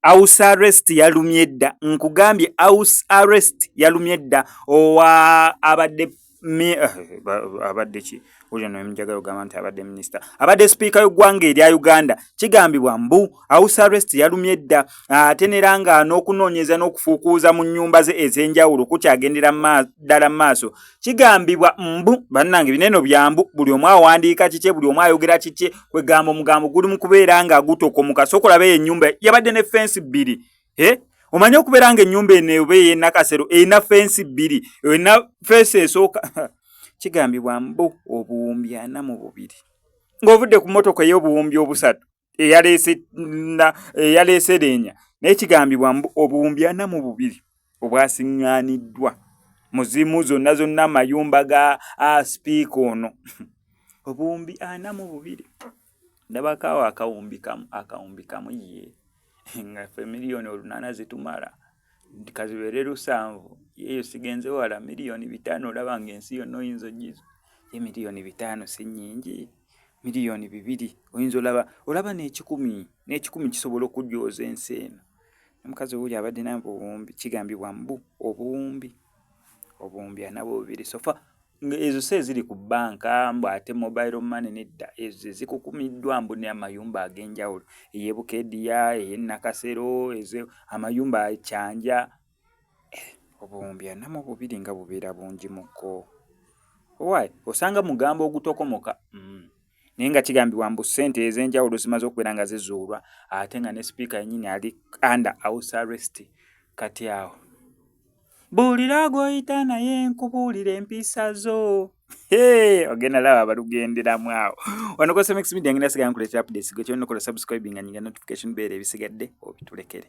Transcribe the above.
House arrest yalumye dda, nkugambye house arrest yalumye dda. Owa abadde abadde ki oyo njagala ogamba nti abadde minisita, abadde sipiika y'eggwanga erya Uganda, kigambibwa mbu house arrest yalumye dda, ate nera nga n'okunoonyeza n'okufuukuuza mu nnyumba ze ez'enjawulo kukyagendera ddala mu maaso. Kigambibwa mbu, bannange, bineno byambu, buli omu awandiika kikye, buli omu ayogera kikye, kwegamba omugambo guli mu kubeera nga gutokomuka. Sokolaba eyo ennyumba yabadde ne fensi bbiri. Omanyi okubeera nga ennyumba eno oba ey'e Nakasero erina fensi bbiri, erina fensi esooka. Kigambibwa mbu obuwumbi 42, ng'ovudde ku mmotoka ey'obuwumbi 3 eyaleese leenya, naye kigambibwa mbu obuwumbi 42 obwasiŋŋaaniddwa mu zimu zonna zonna amayumba ga sipiika ono, obuwumbi 42. Ndabako awo akawumbi kamu, akawumbi kamu ye nga ffe miliyoni 8 zitumala, kazibeere 7, yeeyo sigenze wala, miliyoni 5. Olaba ng'ensi yonna oyinza ogizo ye miliyoni 5 si nnyingi, miliyoni 2 oyinza olaba, olaba n'ekikumi kisobola okujjooza ensi eno. Omukazi owuli abadde n'obuwumbi, kigambibwa mbu obuwumbi 42 so far. Ezo si eziri ku bbanka mbu ate mobile money, nedda, ezo ezikukumiddwa mbu n'amayumba ag'enjawulo, ey'e Bukedia, ey'e Nakasero, ezo amayumba e Kyanja. Obuwumbi 42 nga bubeera bungimukko. Owaaye osanga mugambo ogutokomoka. Naye nga kigambibwa mbu ssente ez'enjawulo zimaze okubeera nga zizuulwa, ate nga ne sipiika yennyini ali under house arrest kati awo. Buulira gw'oyita naye nkubuulira empisa zo. Ogenda laba abalugenderamu awo. Wano ku SMX Media ngenda sigala nkuleetera updates, gwe ky'olina okukola subscribing, nyiga notification bell, ebisigadde obitulekere.